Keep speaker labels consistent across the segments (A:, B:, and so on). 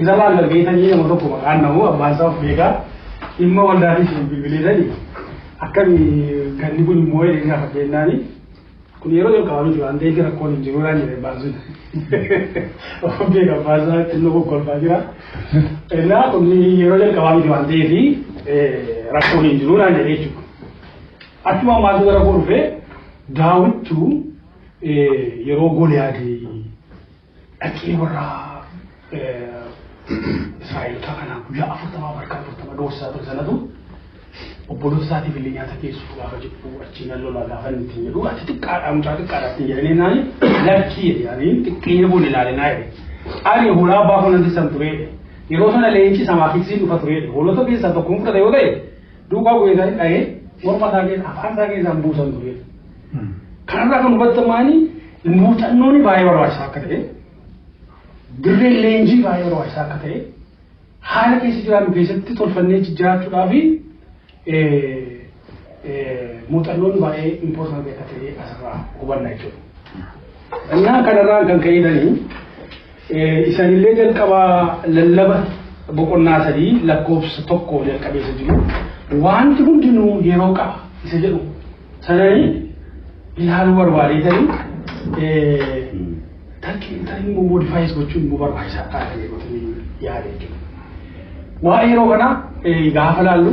A: Isa laallalgeetanii nama tokko maqaan namu abbaan isaa of beekaa dhimma waldaatiif bilbileetanii akkami ganni kun immoo jedhee gaafa kennaani kun yeroo jalqabaa miti waan ta'eef rakkoon hin jiru naan jedhe abbaan sun. Of beeka abbaan isaa xinnoo kokkolfaa jira. Innaa kun yeroo jalqabaa miti waan ta'eef rakkoon hin jiru naan jedhe jechuudha. Achuma maaltu gara koo dhufee Daawittu yeroo Goliyaad dhaqee warra Israa'elotaa kanaa guyyaa 40 harka 40 doorsisaa ture sanatu obboloota isaatiif illee nyaata geessuuf gaafa jedhu achi nan lolaa gaafa inni ittiin jedhu ati xiqqaadha mucaa xiqqaadha ittiin jedhanii naani lakkii jedhe ani xiqqeenya kun ilaalinaa jedhe ani hoolaa abbaa koo nan tissan ture jedhe yeroo sana leenci samaa fiksiin dhufa ture jedhe hoolota keessaa tokko hin fudhate yoo ta'e duukaa bu'ee isaa dhahee morma isaa keessa afaan isaa keessaan buusan ture jedhe. Kanarraa kan hubatamaani muuxannoon baay'ee barbaachisaa akka ta'e dirreen leenjii baay'ee barbaachisaa akka ta'e haala keessa jiraannu keessatti tolfannee jiraachuudhaa fi muuxannoon baay'ee important akka ta'e asirraa hubanna jechuudha. Innaa kanarraan kan ka'edhanii isanillee jalqabaa lallaba boqonnaa 3 lakkoofsa 1 jalqabee isa jiru wanti hundinuu yeroo qaba isa jedhu sananii ilaaluu barbaadeetanii takkii tarii immoo modify gochuun immoo barbaachisaa ta'a jedhanii yaada jechuudha. Waa'ee yeroo kanaa gaafa laallu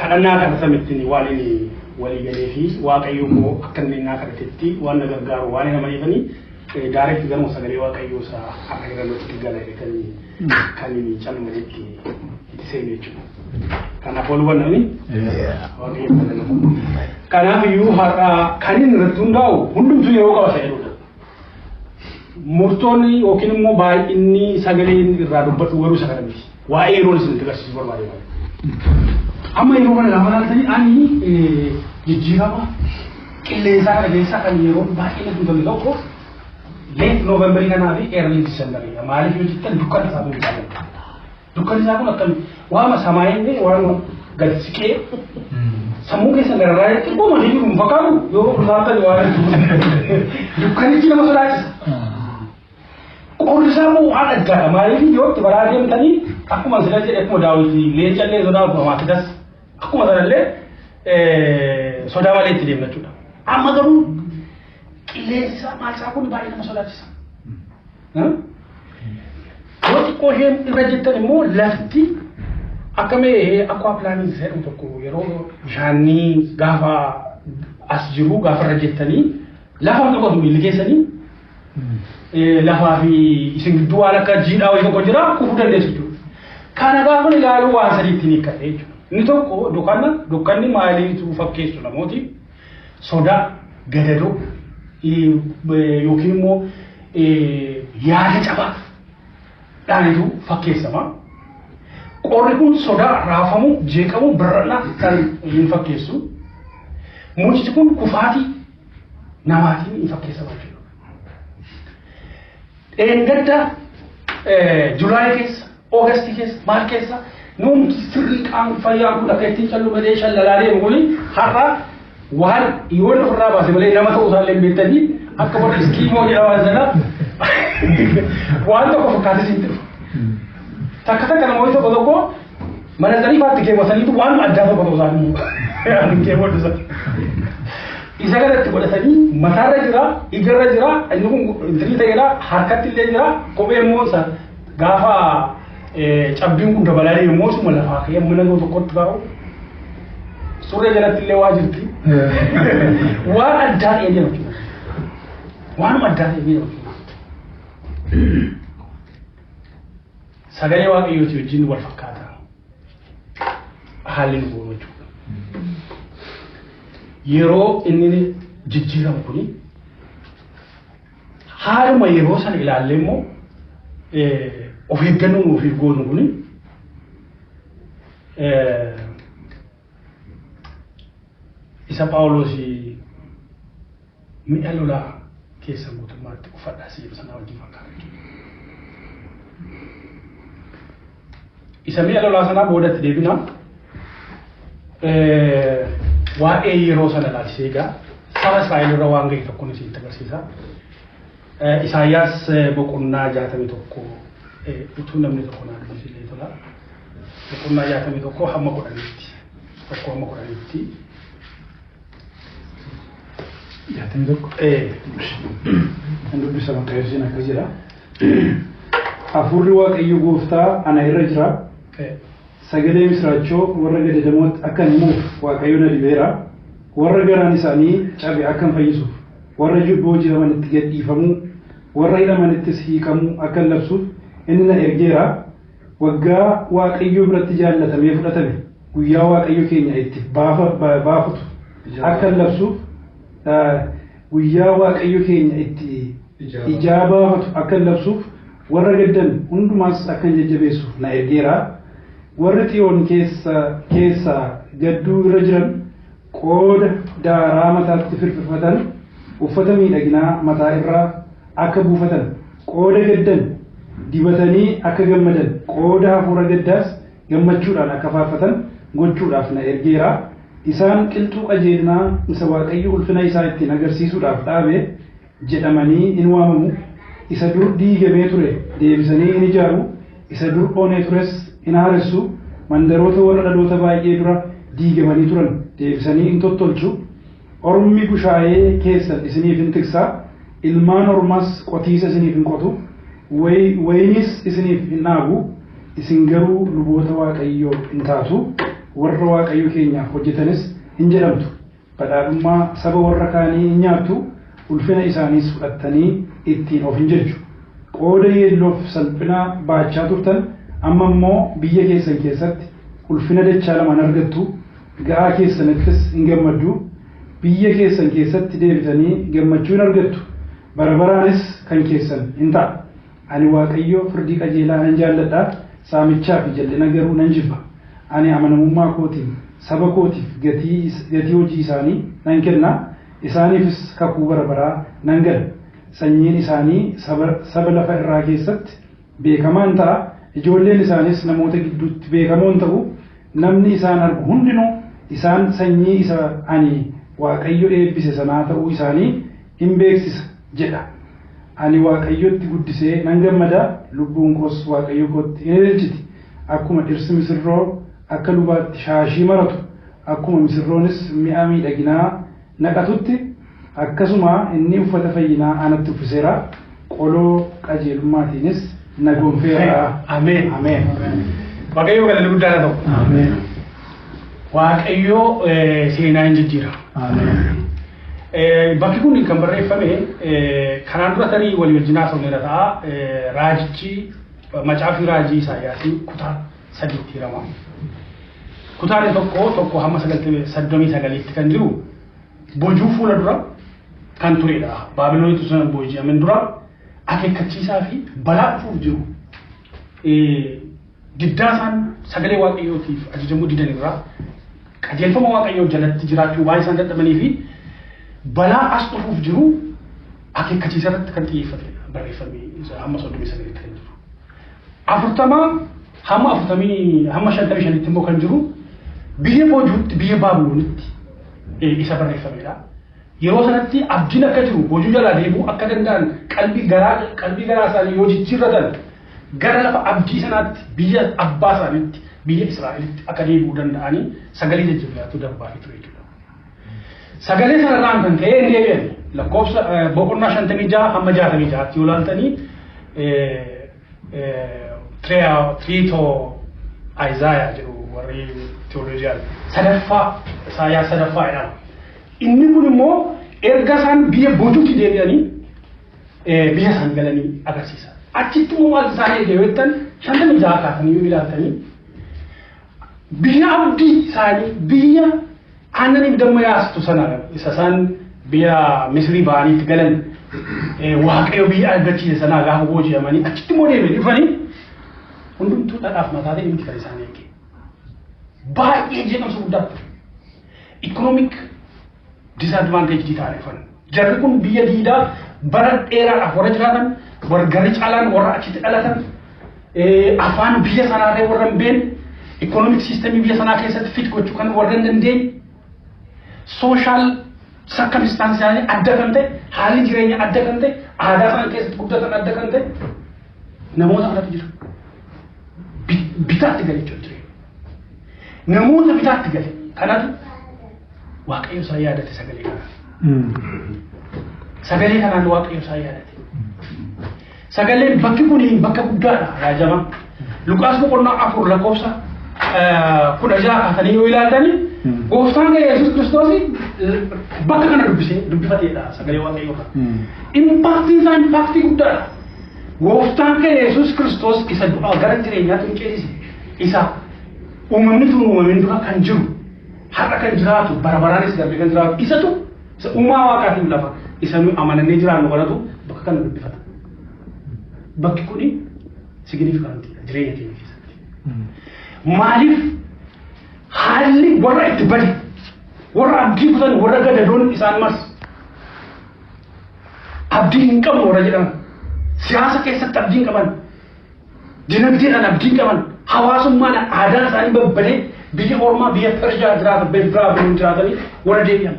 A: kadhannaa kana samittiin waan inni walii galee fi Waaqayyo immoo akka inni naa kadhatetti waan na gargaaru waan hin amaneefanii direct garuma sagalee Waaqayyoo isaa akka jirannutti gala jedhanii kan inni calmaletti itti seenu jechuudha. Kanaaf wal hubannani? Waaqayyo kadhannaa. Kanaaf iyyuu har'a kan inni irratti hundaa'u hundumtuu yeroo qaba isa jedhudha. Murtoonni yookiin immoo baay'inni sagaleen irraa dubbadhu garuu isa kana miti. Waa'ee yeroon isinitti agarsiisuu barbaade malee. Amma yeroo kana gaafa ilaaltanii ani jijjiirama qilleensaa kana keessaa kan yeroo baay'ee natti tolle tokko late November kanaa fi early December. Maaliif yoo jettan dukkana isaa kun jaalladha. Dukkanni isaa kun akkami waama samaayillee waanuma gad siqee sammuu keessa gararraa xiqqoo malee jiru hin fakkaatu yoo laaltan waan dukkanichi nama sodaachisa. Qorri isaa immoo waan addaadha. Maaliif yoo itti baraa deemtanii akkuma sila jedhe akkuma daawwitii leencallee sodaa akkuma maakitas akkuma sanallee sodaa malee itti deemna jechuudha. Amma garuu qilleensi isaa maal isaa kun baay'ee nama sodaachisa. Yoo xiqqoo isheen irra jettan immoo lafti akka mee aquaplaning jedhamu tokko yeroo bishaanni gaafa as jiru gaafa irra jettanii lafa qabatu miilli keessanii lafaa fi isin gidduu waan akka jiidhaa wayii tokko jira kufuu dandeessu jechuudha. Kana gaafa ilaalu waan sadiitti ni hiikkate jechuudha. Inni tokko dukkanna dukkanni maaliitu fakkeessu namooti sodaa gadadoo yookiin immoo yaada cabaa dhaanitu fakkeessama. Qorri kun sodaa raafamuu, jeeqamuu, bir'annaa kan hin fakkeessu. Mucichi kun kufaatii namaatiin hin fakkeessama jechuudha. Dheengadda July keessa, August keessa, maal keessa nuun sirrii qaam fayyaan kun akka ittiin callu malee shallalaa deemu kuni har'a waan yoo inni ofirraa baase malee nama ta'uu isaallee hin beektanii akka warra iskiimoo jedhaman sana waan tokko fakkaatee sitti dhufa. Takka takka namoonni tokko tokko mana sanii keewwataniitu waan addaa tokko ta'uu isaanii keewwatu sana. Isa kanatti godhatanii mataarra jira, ijarra jira, inni kun intinii ta'eera, harkatti illee jira, kophee immoo isa gaafa cabbiin kun dabalaa deemu immoo isuma lafaa ka'ee mana tokkotti kaa'u. Surree jalatti illee waa jirti. Waan addaa ta'ee jira jechuudha. Waanuma addaa ta'ee jira jechuudha. Sagalee Waaqayyooti wajjin wal fakkaata. Haalli nu goonu jechuudha. Yeroo inni jijjiiramu kuni haaluma yeroo sana ilaallee immoo of eeggannoo nu ofiif goonu kuni isa Phaawulos mi'a lolaa keessa guutummaatti uffadhaa si jedhu sanaa wajjin fakkaata jechuudha. Isa mi'a lolaa sanaa boodatti deebina. Waa'ee yeroo sana ilaalchisee egaa saba Israa'el irra waan ga'e tokkoon isinitti agarsiisa. Isaayyaas boqonnaa 61 Utuu namni tokko naa dubbisilee tola. Boqonnaa 61 hamma 10tti. 1 hamma 10tti.
B: 61. Kan dubbisa maqaa Yesuusiin akkas jedha. Hafuurri Waaqayyo gooftaa ana irra jira. Sagalee misiraachoo warra gadadamootti akkan himuuf Waaqayyo na dibeera. Warra garaan isaanii cabe akkan fayyisuuf, warra booji'amanitti gadhiifamuu, warra hidhamanittis hiikamuu akkan labsuuf inni na ergeera. Waggaa Waaqayyo biratti jaallatamee fudhatame, guyyaa Waaqayyo keenya itti baafatu akkan labsuuf, guyyaa Waaqayyo keenya itti ijaa baafatu akkan labsuuf, warra gaddan hundumaas akkan jajjabeessuuf na ergeera. Warri Xiyoon keessa gadduu irra jiran qooda daaraa mataatti firfirfatan uffata miidhaginaa mataa irraa akka buufatan, qooda gaddan dibatanii akka gammadan, qooda hafuura gaddaas gammachuudhaan akka faarfatan gochuudhaaf na ergeera. Isaan qilxuu qajeelinaa isa Waaqayyo ulfina isaa ittiin agarsiisuudhaaf dhaabe jedhamanii in waamamu. Isa dur diigamee ture deebisanii in ijaaru, isa dur onee tures in haaressu, mandaroota warra dhaloota baay'ee dura diigamanii turan deebisanii in tottolchu. Ormi bushaayee keessan isiniif in tiksa, ilmaan ormaas qotiisa isiniif in qotu, wayinis isiniif hin dhaabu. Isin garuu luboota Waaqayyoo in taatu, warra Waaqayyo keenyaaf hojjetanis hin jedhamtu. Badhaadhummaa saba warra kaanii hin nyaattu, ulfina isaaniis fudhattanii ittiin of hin jajju. Qooda yeelloof salphina baachaa turtan, amma immoo biyya keessan keessatti ulfina dachaa lamaan argattu, ga'aa keessanittis hin gammaddu. Biyya keessan keessatti deebitanii gammachuu hin argattu, bara baraanis kan keessan hin ta'a. Ani Waaqayyo firdii qajeelaa nan jaalladha, saamichaa fi jal'ina garuu nan jibba. Ani amanamummaa kootiin saba kootiif gatii hojii isaanii nan kenna, isaaniifis kakuu bara baraa nan gala. Sanyiin isaanii saba lafa irraa keessatti beekamaan ta'a, ijoolleen isaanis namoota gidduutti beekamoon ta'u. Namni isaan argu hundinuu isaan sanyii isa ani Waaqayyo eebbise sanaa ta'uu isaanii hin beeksisa jedha. Ani Waaqayyotti guddisee nan gammada, lubbuun koos Waaqayyo kootti hin ililchiti. Akkuma dhirsi misirroo akka lubaatti shaashii maratu, akkuma misirroonis mi'a miidhaginaa naqatutti, akkasuma inni uffata fayyinaa anatti uffiseera, qoloo qajeelummaatiinis na gonfeera.
A: Ameen.
B: Ameen.
A: Waaqayyo galanni guddaa haa ta'u.
B: Ameen.
A: Waaqayyo seenaa hin jijjiira.
B: Ameen.
A: Bakki kun kan barreeffame kanaan dura tarii walii wajjin haasofneera ta'a. Raajichi macaafii raajii Isaayyaasii kutaa sadiitti hirama. Kutaan tokko 1 hamma 39tti kan jiru boojuu fuula dura kan turedha. Baabiloonitti sana booji'aman dura akeekkachiisaa fi balaa dhufuuf jiru. Diddaa isaan sagalee Waaqayyootiif ajajamuu didan irraa, qajeelfama Waaqayyoo jalatti jiraachuu waan isaan dadhabanii fi balaa as dhufuuf jiru akeekkachiisa irratti kan xiyyeeffatedha barreeffamni hamma 39tti kan jiru. 40 hamma 40 hamma 55tti immoo kan jiru biyya boojuutti, biyya Baabiloonitti isa barreeffamedha. Yeroo sanatti abdiin akka jiru, boojuu jalaa deemuu akka danda'an, qalbii garaa isaanii yoo jijjiirratan gara lafa abdii sanaatti, biyya abbaa isaaniitti, biyya Israa'elitti akka deebi'uu danda'anii sagalee jajjabeetu darbaa ture jechuudha. Sagalee sanarraan kan ka'e hin deebi'an. Lakkoofsa boqonnaa 56 hamma 66tti yoo ilaaltanii, Trito Isaiah jedhu warri teoloojiyaan, sadaffaa Isaayyaas sadaffaa jedhama. Inni kun immoo erga isaan biyya boojuutti deebi'anii biyya isaan galanii agarsiisa. Achitti immoo maaltu isaan eege yoo jettan, 56 kaasanii yoo ilaaltanii, biyya abdii isaanii, biyya aannaniif damma yaastu sana, isa isaan biyya Misrii ba'anii itti galan, Waaqayyo biyya argachiise sanaa gaafa booji'amanii achitti immoo deebi'anii dhufanii hundumtuu dhadhaaf mataa ta'e miti kan isaan eege. Baay'ee jeeqamsa guddaa ture. Economic disadvantage ta'anii dhufan. Jarri kun biyya diidaa bara dheeraadhaaf warra jiraatan, warra garri caalaan warra achitti dhalatan, afaan biyya sanaallee warra hin beekne, economic systemii biyya sanaa keessatti fit gochuu kan warra hin dandeenye, social circumstance isaanii adda kan ta'e, haalli jireenya adda kan ta'e, aadaa isaan keessatti guddatan adda kan ta'e, namoota kanatu jira. Bitaatti gale jechuudha jireenya. Namoota bitaatti gale. Kanaaf Waaqayyo isaa yaadate sagalee kanaan. Sagalee kanaan Waaqayyo isaa yaadate. Sagaleen bakki kun bakka guddaadha yaa jamaa. Luqaas boqonnaa 4 lakkoofsa 16 kaasanii yoo ilaaltani, gooftaan keenya Yesuus Kiristoos bakka kana dubbisee dubbifateedha sagalee Waaqayyoo irraa. Impactiin isaa impactii guddaadha. Gooftaan keenya Yesuus Kiristoos isa du'aa gara jireenyaatti nu ceesise. Isa uumamni tun uumamin dura kan jiru, har'a kan jiraatu, bara baraanis darbee kan jiraatu, isatu isa uumaa waaqaatiin lafa isa nu amanannee jiraannu kanatu bakka kana dubbifata. Bakki kuni significantiidha jireenya keenya keessatti. Maaliif haalli warra itti bade, warra abdii kutan, warra gadadoon isaan marsu, abdii hin qabnu warra jedhaman, siyaasa keessatti abdii hin qaban, dinagdeedhaan abdii hin qaban, hawaasummaan aadaan isaanii babbadee biyya ormaa, biyya Pershiyaa jiraatan, biraa jiraatanii warra deebi'an.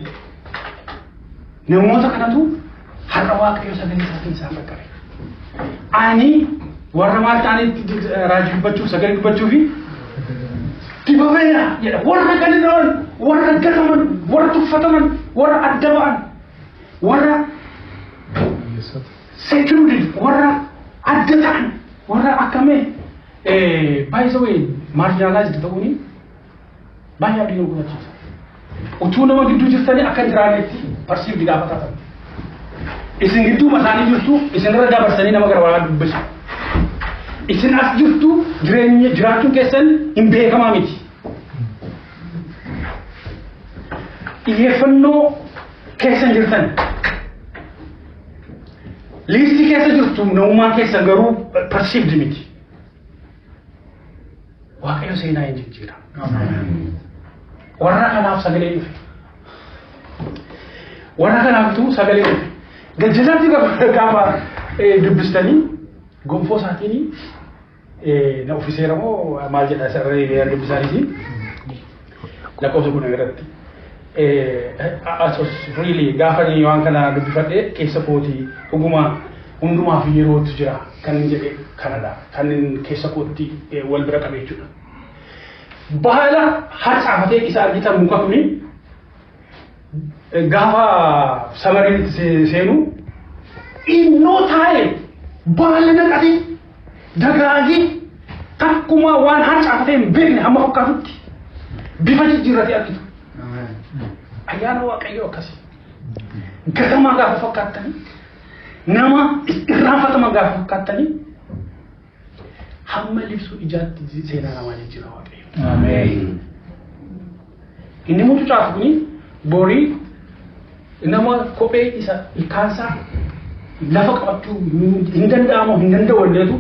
A: Namoota kanatu har'a Waaqayyo sagalee isaatiin isaan qaqqabe. Ani warra maal ta'anitti raajii dubbachuuf, sagalee dubbachuuf dibameera jedha. Warra gadadoon, warra gataman, warra tuffataman, warra adda ba'an, warra secluded, warra adda ta'an, warra akkamee, by the way, marginalized ta'uuni baay'ee abdii nama kutachiisa. Utuu nama gidduu jirtanii akka hin jiraannetti perceived gaafa taatan. Isin gidduu isaanii jirtu, isin irra dabarsanii nama gara biraa dubbisu. Isin as jirtu, jireenya jiraachuun keessan hin beekamaa miti. Xiyyeeffannoo keessan jirtan. Listii keessa jirtu, namummaan keessan garuu perceived miti. Waaqayyo seenaa hin jijjiira. Warra kanaaf sagalee dhufe. Warra kanaaftu sagalee dhufe. Gajjalaatti gaafa dubbistanii gonfoo isaatiin na uffiseera moo maal jedha sararee dubbisaaniiti lakkoofsa kun irratti. Asos really gaafa ni waan kana dubbifadhe keessa kooti dhuguma hundumaaf yerootu jira kan inni jedhe kanadha, kan inni keessa kootti wal bira qabe jechuudha. Baala harcaafatee isa argitan muka kuni gaafa summeriin seenu innoo taa'e baala naqatee dagaagee takkuma waan harcaafatee hin beekne hamma fakkaatutti bifa jijjiirratee argitu. Ayyaana Waaqayyoo akkasii. Gatamaa gaafa fakkaattanii, nama irraanfatama gaafa fakkaattanii, hamma libsuu ijaatti seenaa namaa jijjiira Waaqayyo. Inni mucucaatu kuni borii nama kophee isa ilkaansaa lafa qabachuu hin danda'amu hin danda'u illeetu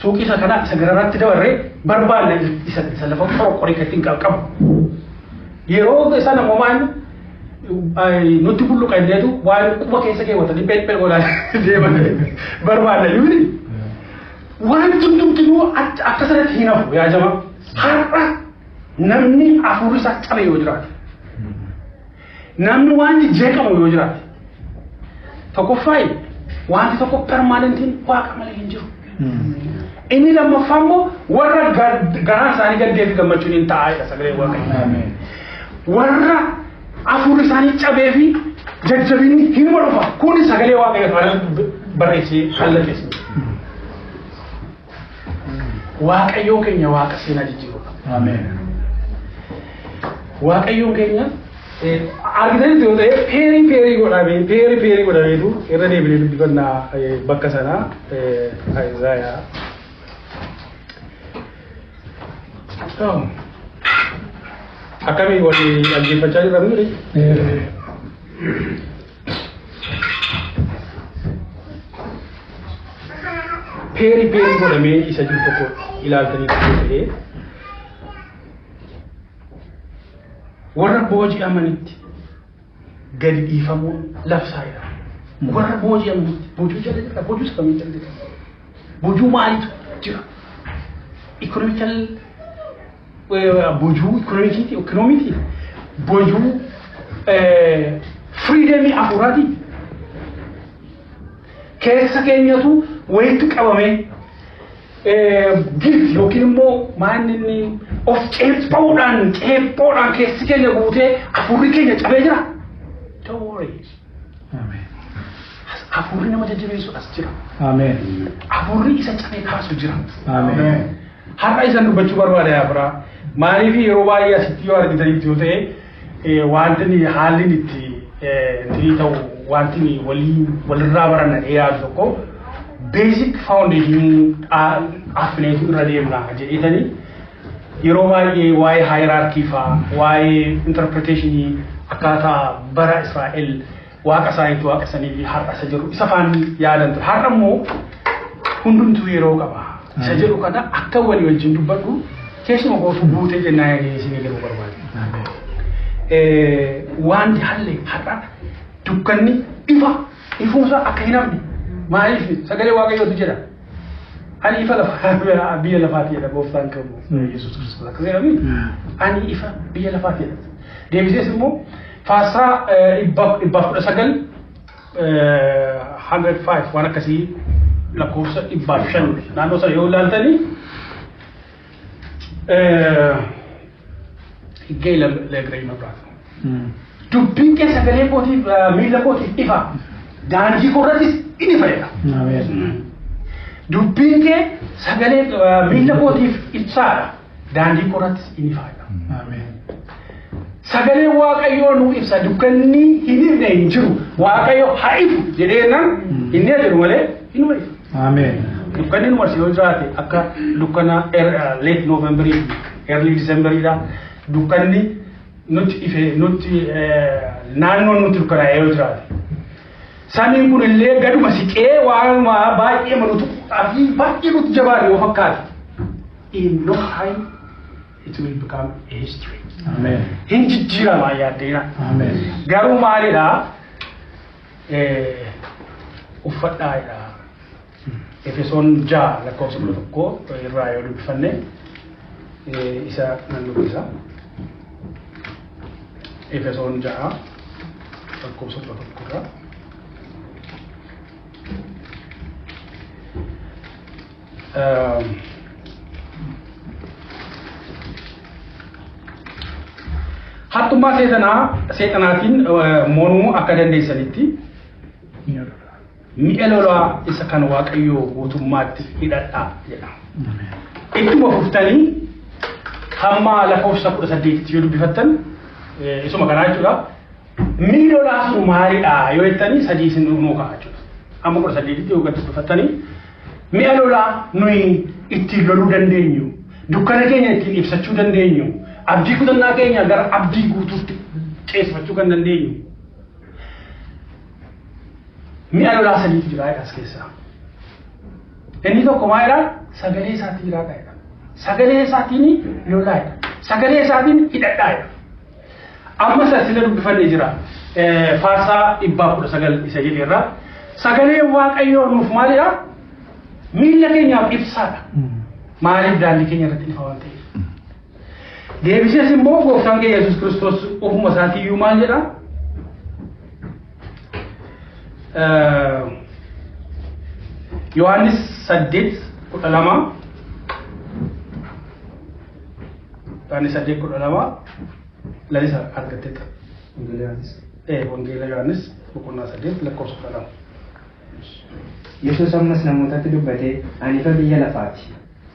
A: suuqii isa kana isa gararratti dabarree barbaanna isa lafa qorqorii kan ittiin qabu. Yeroo isa namomaan nutti bulluqa illeetu waan quba keessa keewwatanii pheephee godhaa deeman barbaanna yuuni. Waan hundumtinuu akka sanatti hin hafu yaa jama. Har'a namni hafuurri isaa cabe yoo jiraate, namni waan jeeqamu yoo jiraate, tokkoffaayi wanti tokko permanentiin Waaqa malee hin jiru. Inni lammaffaa immoo warra garaan isaanii gaddee fi gammachuun hin taa'aa sagalee Waaqayyoo. Warra hafuurri isaanii cabee fi jajjabinni hin dhufa. Kuni sagalee Waaqayyoo kana barreessee kallatteesse. Waaqayyoon keenya Waaqa seenaa jijjiirudha. Waaqayyoon keenya argitanitti yoo ta'e peerii peerii godhamee peerii peerii godhameetu irra deebinee dubbifannaa bakka sanaa Isaayaa. Oh. Akkamii walii dhaggeeffachaa jirra miti? Peerii peerii godhamee isa jiru tokko ilaaltanii ta'ee warra booji'amanitti gadi dhiifamuun labsaa jira. Warra booji'amanitti boojuu jala jira, boojuu sakamii jala jira. Boojuu maaliitu jira? Economical boojuu economiciiti, economiiti. Boojuu freedomii hafuuraati. Keessa keenyatu walitti qabamee Guilt yookiin immoo maanni inni of ceephoodhaan ceephoodhaan keessi keenya guutee hafuurri keenya cabee jira. Don't worry.
B: Ameen.
A: Hafuurri nama jajjabeessu as jira.
B: Ameen.
A: Hafuurri isa cabee kaasu jira.
B: Ameen.
A: Har'a isan dubbachuu barbaada yaa biraa. Maaliif yeroo baay'ee asitti yoo argitanitti yoo ta'e, wanti inni haalli itti inni ta'u, wanti inni walii walirraa baranna yaadu tokko basic foundation afneetu irra deemna jedheetanii yeroo baay'ee waa'ee hierarchy fa'aa, waa'ee interpretation, akkaataa bara Israa'el waaqa isaaniitti waaqessanii fi har'a isa jiru isa faan yaadan ture. Har'a immoo hundumtuu yeroo qaba. Isa jedhu kana akka walii wajjin dubbadhu keessuma kootu guutee jennaan isinii galuu barbaade. Wanti hallee har'a dukkanni ifa ifuunsa akka hin hafne. Maaliif? Sagalee Waaqayyootu jedha. "Ani ifa lafa biyya lafaati" jedha gooftaan qabu Yesuus Kiristoos. Akkas jedhami, "Ani ifa biyya lafaati" jedha. Deebisees immoo faarsaa 119, 105 waan akkasii, lakkoofsa 105 naannoo sana yoo ilaaltanii, higgee ለእግሬ መብራት ነው። Dubbiin kee sagalee kootiif, miila kootiif ifa, daandii koorrattis inni fayyada. Dubbiin kee sagalee miila kootiif ibsaadha, daandii koorrattis inni fayyada. Sagalee Waaqayyoo nu ibsa. Dukkanni hin ifne hin jiru. Waaqayyo haa ifu jedheenaan inni jedhu malee inuma ifa. Dukkanni nu marsi yoo jiraate, akka dukkana late Novemberii, early Decemberiidha. Dukkanni nutti ife, nutti naannoon nutti dukkanaa'ee yoo jiraate. Samiin kun illee gaduma siqee waanuma baay'ee malutu fi baay'ee nutti jabaate yoo fakkaate. In no time it will become a history. Hin jijjiirama yaaddeena. Garuu maalidhaa? Uffadhaadha. Efesoon 6 lakkoofsa 11 irraa yoo dubbifanne, isa nan dubbisa. Efesoon 6 lakkoofsa 11 irraa. Hattummaa seexanaatiin mormuu akka dandeessanitti mi'a lolaa isa kan Waaqayyoo guutummaatti hidhadhaa jedha. Ittuma fuftanii hamma lakkoofsa 18tti yoo dubbifattan, isuma kanaa jechuudha. Mi'i lolaa sun maalidha yoo jettanii, sadii isin nuu ka'a jechuudha. Hamma 18tti yoo gad dubbifattanii, mi'a lolaa nuyi ittiin loluu dandeenyu, dukkana keenya ittiin ibsachuu dandeenyu, abdii kutannaa keenya gara abdii guutuutti ceesifachuu kan dandeenyu, mi'a lolaa sadiitu jira as keessaa. Inni tokko maalidha? Sagalee isaatiin jiraadha. Sagalee isaatiin lolaadha. Sagalee isaatiin hidhadhaadha. Amma sila dubbifannee jira. Faarsaa 119 isa jedheerra. Sagaleen Waaqayyoo nuuf maalidha? Miilla keenyaaf ibsaadha. Maaliif? Daandii keenya irratti ifa waan ta'eef. Deebisees immoo gooftaan keenya Yesuus Kiristoos ofuma isaatiiyyuu maal jedha? Yohaannis 8:12, Yohaannis 8:12 lalisa argatteetta. Wangeela Yohaannis boqonnaa 8 lakkoofsa 12.
C: Yesuus ammas namootatti dubbatee, "Ani ifa biyya lafaati.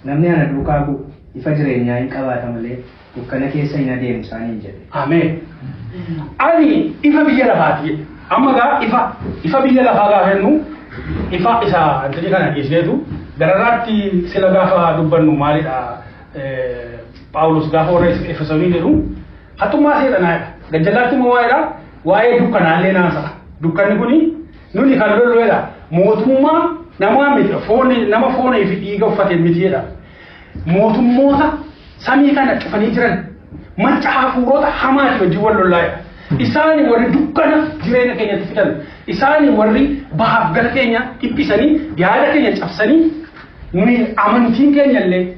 C: Namni ana duukaa bu'u ifa jireenyaa hin qabaata malee dukkana keessa hin adeemu" isaaniin jedhe.
A: Ameen. "Ani ifa biyya lafaati" jedhe. Amma gaa ifa biyya lafaa gaafa jennu, ifa isa antini kana dhiisneetu gararraatti sila gaafa dubbannu maalidha? Phaawulos gaafa warra Efesonii jedhu haxummaa seexanaadha. Gajjallaatti immoo waa'eedha. Waa'ee dukkanaallee naasa'a. Dukkanni kuni nuni kan lolluedha. Mootummaa namaa miti, foon nama foonii fi dhiiga uffate miti jedha. Mootummoota samii kana cufanii jiran, macca hafuurota hamaati wajjin wal lollaa'edha. Isaani warri dukkana jireenya keenyatti fidan. Isaani warri bahaaf gala keenya dhiphisanii, yaada keenya cabsanii, nuyi amantiin keenya illee,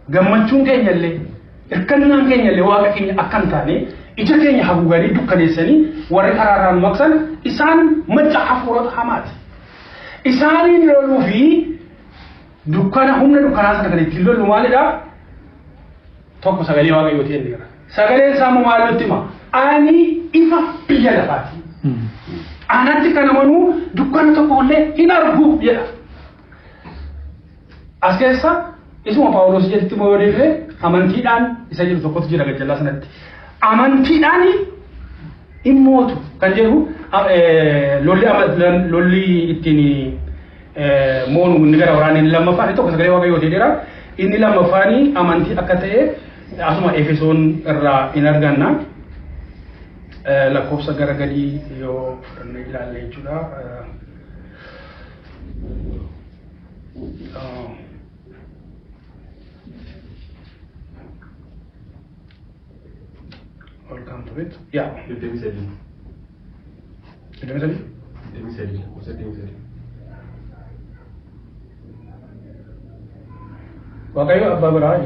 A: gammachuun keenya illee, hirkannaan keenya illee waaqa keenya akka hin taane ija keenya haguuganii dukkaneessanii warri karaarraan maqsan isaan macca hafuurota hamaati. Isaaniin loluu fi Dukkana humna dukkanaa sana kan ittiin lollu maalidha? Tokko sagalee Waaqayyooti inni jira. Sagaleen isaa immoo maal nutti hima? Ani ifa biyya lafaati. Anatti kan amanuu dukkana tokko illee hin argu jedha. As keessa isuma Phaawulos jedhutti immoo yoo deebi'e amantiidhaan isa jiru tokkotu jira gajjallaa sanatti. Amantiidhaan hin mootu kan jedhu lolli ittiin moonu inni gara waraana inni lammaffaan inni tokko sagalee Waaqayyooti jedheera. Inni lammaffaan amantii akka ta'e asuma Efesoon irraa hin arganna. Lakkoofsa gara gadii yoo fudhannee ilaalle jechuudha. Welcome to it. Yeah.
D: 23.
A: 23?
D: 23. Lakkoofsa 23.
A: Waaqayyo abbaa biraa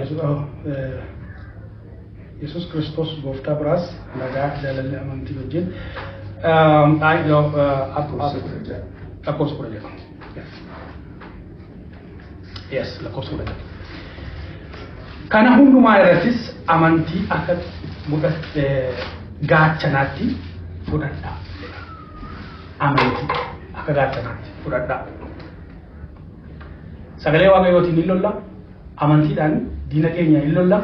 A: Yesuus Kiristoos gooftaa biraas nagaa jaalalli amantii wajjin lakkoofsa 16. Yes, lakkoofsa 16. Kana hundumaa irrattis amantii akka gaachanaatti fudhadhaa. Amantii akka gaachanaatti fudhadhaa. Sagalee Waaqayyootiin hin lolla, amantiidhaan diina keenya hin lolla.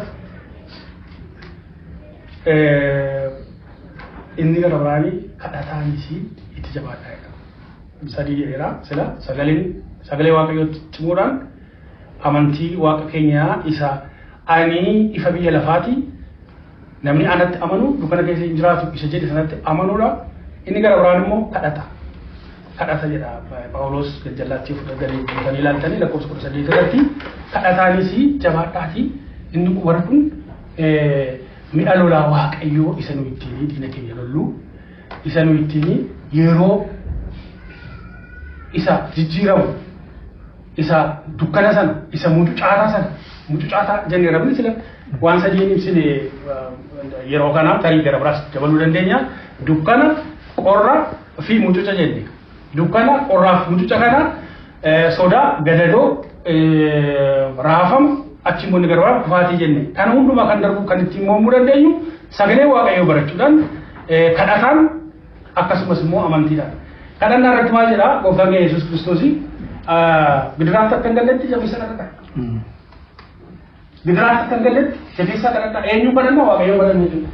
A: Inni gara biraanii kadhataanis itti jabaadhaa jedha. Sadii jedheera sila sagalee Waaqayyootti cimuudhaan amantii Waaqa keenyaa isa ani ifa biyya lafaati namni anatti amanu dukkana keessa hin jiraatu isa jedhe sanatti amanuudha. Inni gara biraan immoo kadhata. Kadhata jedha Phaawulos gajjallaatti fudhatanii guutanii ilaaltanii lakkoofsa 18 irratti kadhataanis jabaadhaati. Inni warri kun mi'a lolaa Waaqayyoo isa nu ittiin diina keenya lollu isa nu ittiin yeroo isa jijjiiramu isa dukkana sana isa mucucaataa sana mucucaataa jennee rabni sila waan sadiin ibsine yeroo kana tarii gara biraas dabaluu dandeenya. Dukkana, qorra fi mucuca jenne. Dukkana, qorraa fi mucuca kana sodaa, gadadoo, raafama achi immoo inni gara biraa kufaatii jenne. Kana hundumaa kan darbu kan ittiin mo'amuu dandeenyu sagalee Waaqayyoo barachuudhaan kadhataan akkasumas immoo amantiidhaan. Kadhannaa irratti maal jedhaa gooftaan keenya Yesuus Kiristoos gidiraatti akka hin galletti jabeessa kadhadhaa. Gidiraatti akka hin galletti jabeessa kadhadhaa. Eenyu kadhannaa? Waaqayyoo kadhanna jechuudha.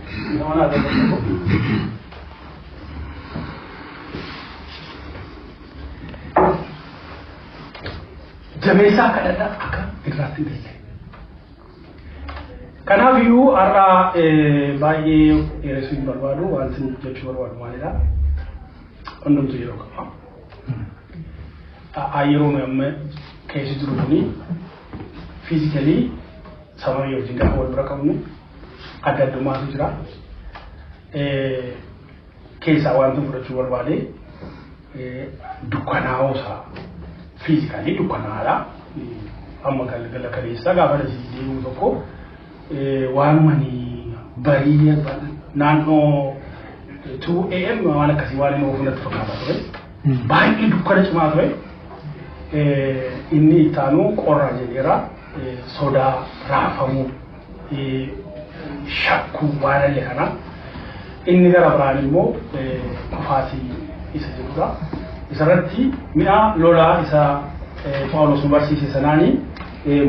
A: Jabeessaa kadhadhaa akka gidiraatti hin galle. Kanaaf iyyuu har'a baay'ee dheeressuu hin barbaadu. Wanti jechuu barbaadu maalidha? Hundumtu yeroo qaba. Yeroo nuyi amma keessa jiru kuni physically sababii wajjin gaafa wal bira qabnu adda addummaatu jira. Keessaa wanti fudhachuu barbaade dukkanaa'uusaa physically dukkanaa'aadha. Amma galgala kaleessaa gaafa asii deemu tokko waanuma barii naannoo 2 a.m. waan akkasii waan inni oofu natti fakkaata ture. Baay'ee dukkana cimaa ture. Inni ittaanu qorra jedheera. Sodaa, raafamuu, shakkuu waan illee kana. Inni gara biraan immoo kufaatii isa jedhudha. Isarratti mi'a lolaa isa Phaawulos nu barsiise sanaanii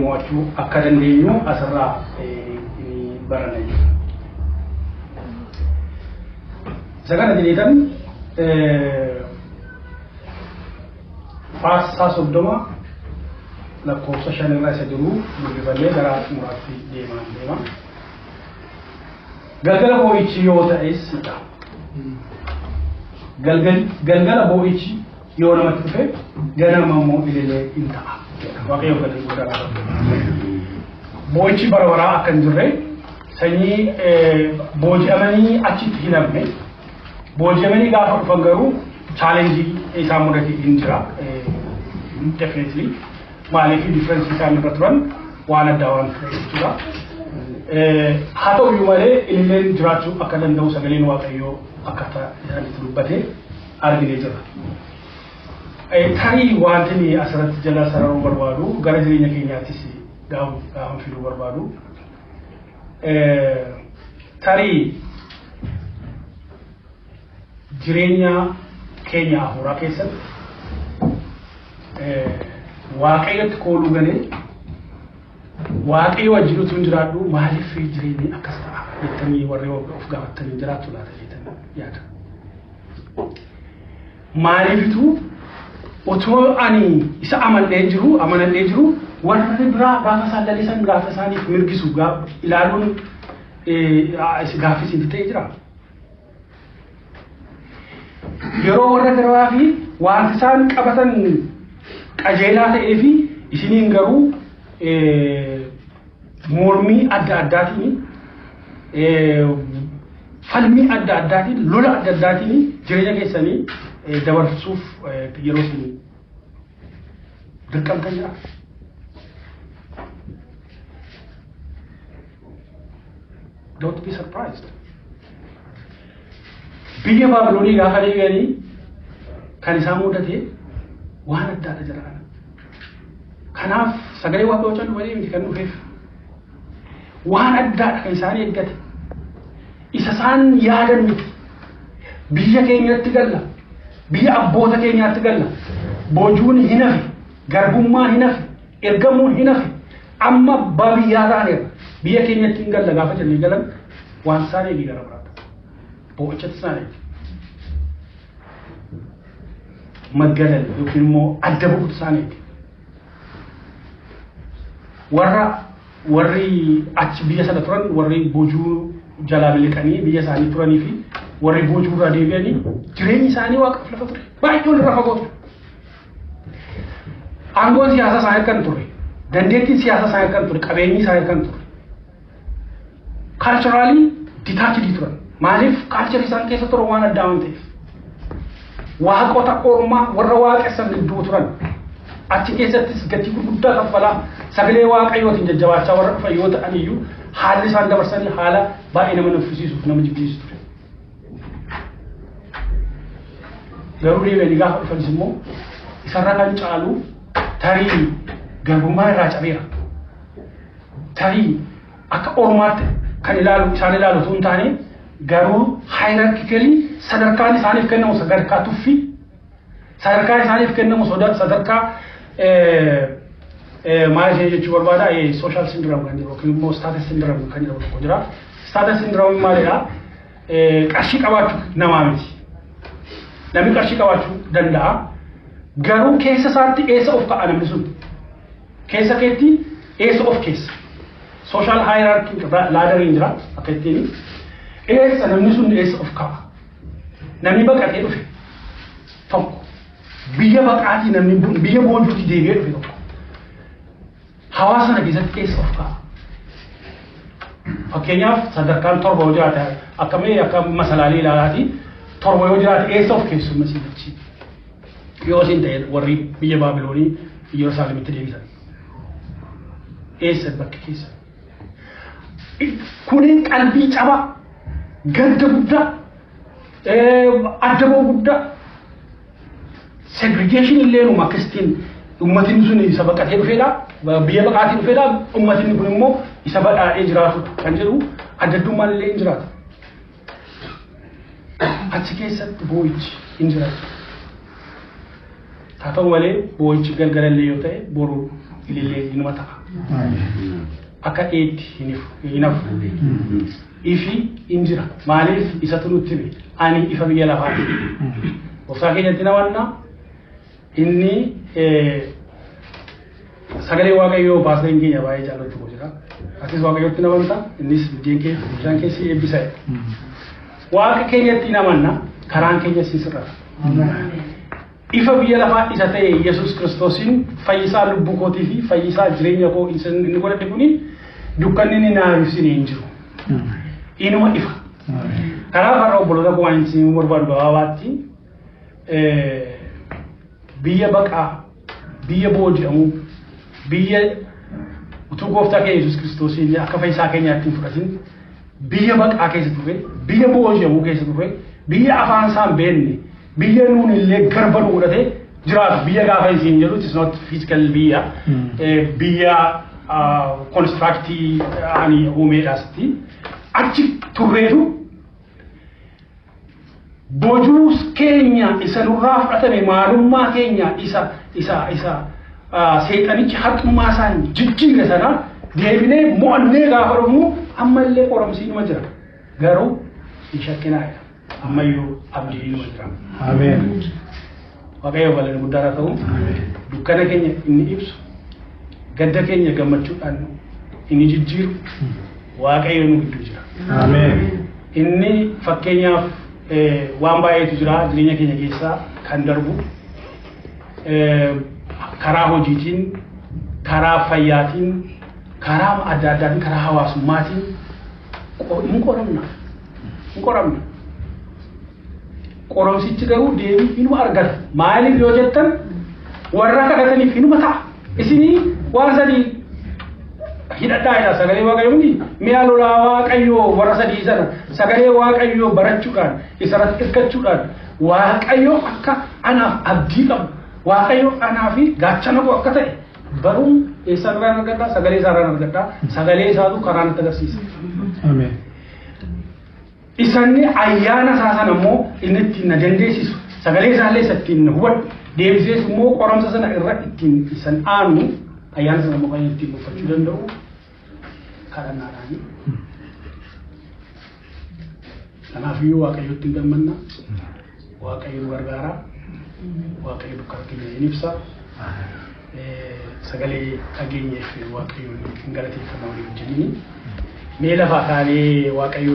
A: mo'achuu akka dandeenyu asirraa ni baranna jechuudha. Isa kana jedheetan Faarsaa 30 lakkoofsa 5 irraa isa jiru dubbifannee gara xumuraatti deemaa deema. Galgala boo'ichi yoo ta'es jedha. Galgala boo'ichi yoo namatti dhufe ganama immoo ililee hin ta'a. Waaqayyo galii guddaa qaba. Boo'ichi bara baraa akka hin jirre sanyii booji'amanii achitti hin hafne booji'amanii gaafa dhufan garuu challenge isaan mudate hin jira. Definitely maaliif difference isaan irra turan waan addaa waan ta'e jechuudha. Haa ta'u iyyuu malee ililleen jiraachuu akka danda'u sagaleen Waaqayyoo akkaataa isaanitti dubbate arginee jira. Tarii wanti ni asirratti jala sararuu barbaadu, gara jireenya keenyaattis gaafa fiduu barbaadu, tarii jireenya keenya hafuuraa keessatti Waaqayyotti kooluu galee, Waaqayyo wajjin utuu hin jiraadhu maaliif jireenyi akkas ta'a jettanii warri of gaafattanii jiraattu laata jettanii yaada. Maaliifitu otoo ani isa amanadhee jiru warri biraa gaafa isaan lalisan, gaafa isaaniif mirgisu ilaaluun gaaffii isiif ta'ee jira? Yeroo warra biraa fi wanti isaan qabatan qajeelaa ta'ee fi isiniin garuu mormii adda addaatiin, falmii adda addaatiin, lola adda addaatiin jireenya keessanii dabarsuuf yeroo isin dirqamtan jira. Don't be surprised. Biyya Baabiloonii gaafa deebi'anii kan isaan mudate waan addaadha jira kana. Kanaaf sagalee Waaqayyoo callu malee miti kan dhufeef. Waan addaadha kan isaan eeggate. Isa isaan yaadan miti. Biyya keenyatti galla. Biyya abboota keenyaatti galla. Boojuun hin hafe. Garbummaan hin hafe. Ergamuun hin hafe. Amma abbaa biyyaa taaneera. Biyya keenyatti hin galla gaafa jennee galan, waan isaan eegi gara biraata. Boo'ichatti isaan eegi. Maggalan yookiin immoo adda bu'uutu isaan eegi. Warri achi biyya sana turan, warri boojuu jalaa miliqanii biyya isaanii turanii fi warri boojuu irraa deebi'anii, jireenyi isaanii Waaqaaf lafa ture. Baay'ee walirraa fagoo ture. Aangoon siyaasaa isaanii kan ture. Dandeettiin siyaasaa isaanii kan ture. Qabeenyi isaanii kan ture. Culturally detached turan. Maaliif? Culture isaan keessa turan waan addaa waan ta'eef. Waaqota ormaa warra waaqessan gidduu turan. Achi keessattis gatii gurguddaa kaffalaa, sagalee Waaqayyootiin jajjabaachaa warra dhufan yoo ta'an iyyuu, haalli isaan dabarsanii haala baay'ee nama nuffisiisuuf nama jibbisiisu ture. Garuu deebi'anii gaafa dhufanis immoo isarra kan caalu, tarii garbummaa irraa cabeera. Tarii akka ormaatti kan ilaalu isaan ilaalu osoo hin taane, garuu hierarchically sadarkaan isaaniif kennamu sadarkaa tuffii, sadarkaa isaaniif kennamu sadarkaa, maal ishee jechuu barbaada, social syndrome kan jedhu yookiin immoo status syndrome kan jedhamu tokko jira. Status syndrome maalidha? Qarshii qabaachuu namaa miti. Namni qarshii qabaachuu danda'a. Garuu keessa isaatti eessa of ka'a namni sun? Keessa keetti eessa of keessa? Social hierarchy ladderiin jira akka ittiin. Eessa namni sun eessa of ka'a? Namni baqatee dhufe tokko, biyya baqaatii, namni biyya boojuutti deebi'ee dhufe tokko, hawaasa sana keessatti eessa of ka'a? Fakkeenyaaf, sadarkaan 7 yoo jiraate, akkamii akka masalaalii ilaalaati, 7 yoo jiraate eessa of keessumma achi? Yoo isin ta'e, warri biyya Baabiloonii Yerusaalemitti deebisan. Eessa bakki keessa? Kuni qalbii cabaa, gadda guddaa, adda ba'uu guddaa, segregation illee numa akkasitiin uummatni sun isa baqatee dhufeedha, biyya baqaatii dhufeedha, uummatni kun immoo isa badhaadhee jiraatudha kan jedhu adda addummaan illee hin jiraata. Achi keessatti boo'ichi hin jiraatu. Haa ta'u malee, boo'ichi galgala illee yoo ta'e, boru ilillee inuma ta'a. Akka dheetti hin hafu. Ifi hin jira. Maaliif? Isatu nutti hime. Ani ifa biyya lafaati. Gooftaa keenyatti namannaa inni sagalee Waaqayyoo baaseen keenya baay'ee jaallatu jira. Atis Waaqayyootti namanta, innis biddeen kee bishaan keessi eebbisa. Waaqa keenyatti namanna, karaan keenya si sirrata. Ifa biyya lafaa isa ta'e Yesuus Kiristoosiin fayyisaa lubbuu kootii fi fayyisaa jireenya koo inni godhadhe kuni, dukkanni inni naaf ibsine hin jiru. Inuma ifa. Kanaaf har'a, obboloota koo, waan isin barbaadu gabaabaatti, biyya baqaa, biyya booji'amuu, biyya utuu gooftaa keenya Yesuus Kiristoosiin akka fayyisaa keenyaatti hin fudhatin biyya baqaa keessa turre, biyya booji'amuu keessa turre, biyya afaan isaan beekne, biyya nuun illee garba nu godhate. Jiraatu biyya gaafa isin jedhu, it's not physical biyya, biyya constructii ani uumeedhaasti achi turreetu bojuu keenya isa nurraa fudhatame, maalummaa keenya isa seexanichi haxummaa isaan jijjiire sana deebinee mo'annee gaafa dhufnu, ammallee qoromsi inuma jira, garuu hin shakkinaadha, ammayyuu abdiin inuma jira.
B: Ameen.
A: Waaqayyo galanni guddaa haa ta'u. Dukkana keenya inni ibsu, gadda keenya gammachuudhaan inni jijjiiru Waaqayyo nu gidduu jira.
B: Ameen.
A: Inni fakkeenyaaf waan baay'eetu jira jireenya keenya keessaa kan darbu, karaa hojiitiin, karaa fayyaatiin, karaa adda addaatiin, karaa hawaasummaatiin hin qoramna. Hin qoramna. Qoromsichi garuu deebii inuma argata. Maaliif yoo jettan, warra kadhataniif inuma ta'a. Isinii waan sadii hidhadhaa jedha sagalee Waaqayyoo. Mi'a lolaa Waaqayyoo warra sadii sana sagalee Waaqayyoo barachuudhaan, isarratti hirkachuudhaan, Waaqayyo akka anaaf abdii qabu, Waaqayyo anaaf gaachana koo akka ta'e baruun eessarraan argadhaa? Sagalee isaarraan argadhaa. Sagalee isaatu karaa natti agarsiisa.
B: Ameen.
A: Isanni ayyaana isaa sana immoo inni ittiin na dandeessisu, sagalee isaallee isa ittiin na hubadhu, deebisees immoo qoramsa sana irra ittiin isan aanu, ayyaana sana immoo kan ittiin uffachuu danda'u kadhannaadhaani. Kanaafiyyuu Waaqayyotti hin gammanna. Waaqayyo nu gargaara. Waaqayyo dukkana keenya hin ibsa. Sagalee dhageenyeef Waaqayyoon hin galateeffanna walii wajjiniin. Mee lafaa kaanee Waaqayyo